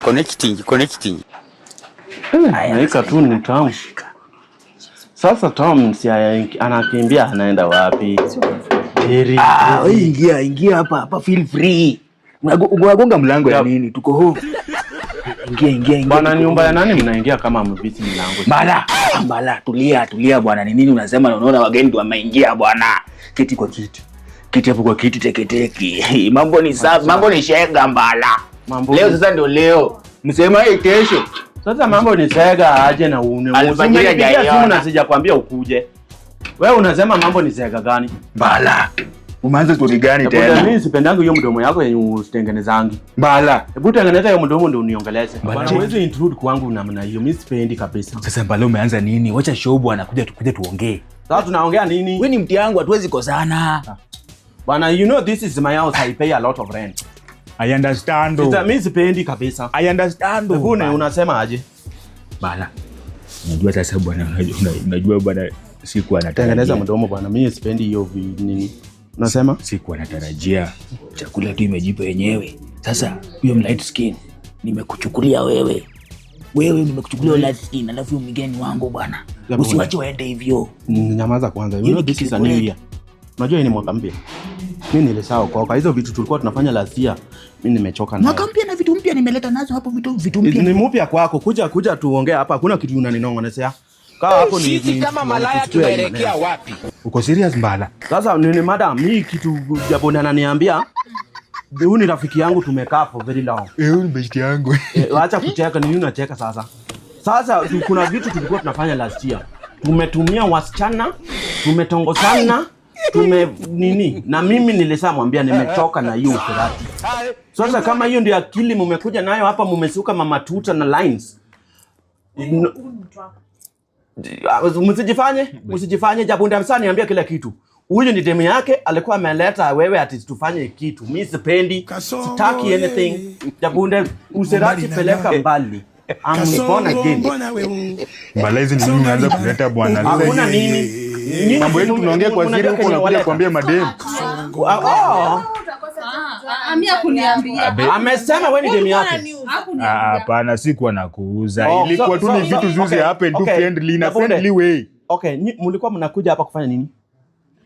Connecting, connecting. Na hii katuni ni tamu. Sasa Tom si anakimbia, anaenda wapi? Jerry. Ah, wewe ingia, ingia hapa hapa, feel free. Unagonga mlango ya nini? Tuko home. Ingia, ingia, ingia. Bwana, nyumba ya nani mnaingia kama mviti mlango? Mbala, Mbala, tulia, tulia bwana. Ni nini unasema na unaona wageni ndio wameingia bwana. Keti kwa kiti. Keti hapo kwa kiti teketeke. Mambo ni safi, mambo ni shega, Mbala. Mambo Leo sasa ndio leo. Msema hii kesho. Sasa mambo ni sega aje na une. Alfajiri Umenipigia hajaiona. simu na sijakwambia ukuje. Wewe unasema mambo ni sega gani? Mbala. Umeanza story gani Hebu tena? mimi sipendangi hiyo mdomo yako yenye usitengenezangi. Mbala. Hebu tengeneza hiyo mdomo ndio uniongeleze. Bwana, Bwana, huwezi intrude kwangu namna hiyo. Mimi sipendi kabisa. Sasa Mbala, umeanza nini? Wacha show bwana, kuja tukuje tuongee. Sasa tunaongea nini? Wewe ni mti yangu, hatuwezi kosana. Bwana, you know this is my house. I pay a lot of rent. I understand. Sasa mimi sipendi kabisa. I understand. Hebu unasema aje? Bala. Unajua sasa bwana, unajua bwana, sikuwa Tengeneza natarajia. mdomo bwana. Mimi sipendi hiyo nini. Unasema? Sikuwa natarajia chakula tu imejipa yenyewe. Sasa huyo light skin nimekuchukulia wewe. Wewe nimekuchukulia huyo light skin, alafu huyo mwingine ni wangu bwana. Usiwache waende hivyo. Nyamaza kwanza. You Hiyo know ni this is a kitu new kweli. year. Unajua hii ni mwaka mpya. Mimi nilisahau kwa hizo vitu tulikuwa tunafanya last year. Mimi nimechoka nayo. Mwaka mpya na vitu mpya nimeleta nazo hapo, vitu mpya. Ni mpya kwako. Kuja kuja tuongee hapa. Hakuna kitu unaninong'onezea. Kaa hapo ni Sisi kama malaya tuchukue hii tunaelekea maneno. wapi? Uko serious, Mbala? Sasa nini madam, hii kitu Jabonde ananiambia, huyu ni rafiki yangu, tumekaa for very long. Eh, huyu ni best yangu. Eh, acha kucheka, ni nini unacheka sasa? Sasa kuna vitu tulikuwa tunafanya last year. Tumetumia wasichana, tumetongozana, tume nini, na mimi nilishamwambia nimechoka na hiyo usherati. Sasa kama hiyo ndio akili mumekuja nayo hapa, mumesuka mama tuta na lines. No, msijifanye, msijifanye. Jabonde amsa niambia kila kitu. Huyu ni demu yake, alikuwa ameleta wewe ati tufanye kitu. Mi sipendi, sitaki anything. Jabonde, usherati peleka mbali. I'm born again. Mbala, hizi ni nini umeanza kuleta bwana? Sasa Hakuna nini. Nini mambo yetu tunaongea kwa siri unajua huko, kenye unakuja waleta? kuambia mademu. Ah, oh. Amia kuniambia. Amesema wewe ni demu yake. Ah, hapana, sikuwa nakuuza. Oh, Ilikuwa tu ni vitu zuzi happen tu friendly na Jabonde. friendly way. Okay, mlikuwa mnakuja hapa kufanya nini?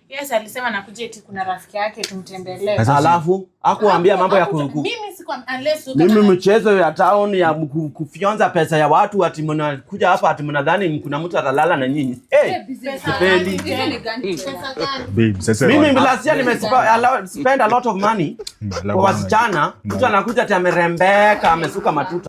Yes, alisema nakuja eti kuna rafiki yake tumtembelee. Alafu hakuambia mambo ya Mimi sikuwa unless mimi mchezo ya town ya kufyonza pesa ya watu, ati mnakuja hapa ati mnadhani kuna mtu atalala na nyinyi. Hey, sipendi. Babe, sasa Mimi last year nime spend a lot of money Mbala kwa bwana. wasichana. Mtu anakuja ati amerembeka, amesuka matuta.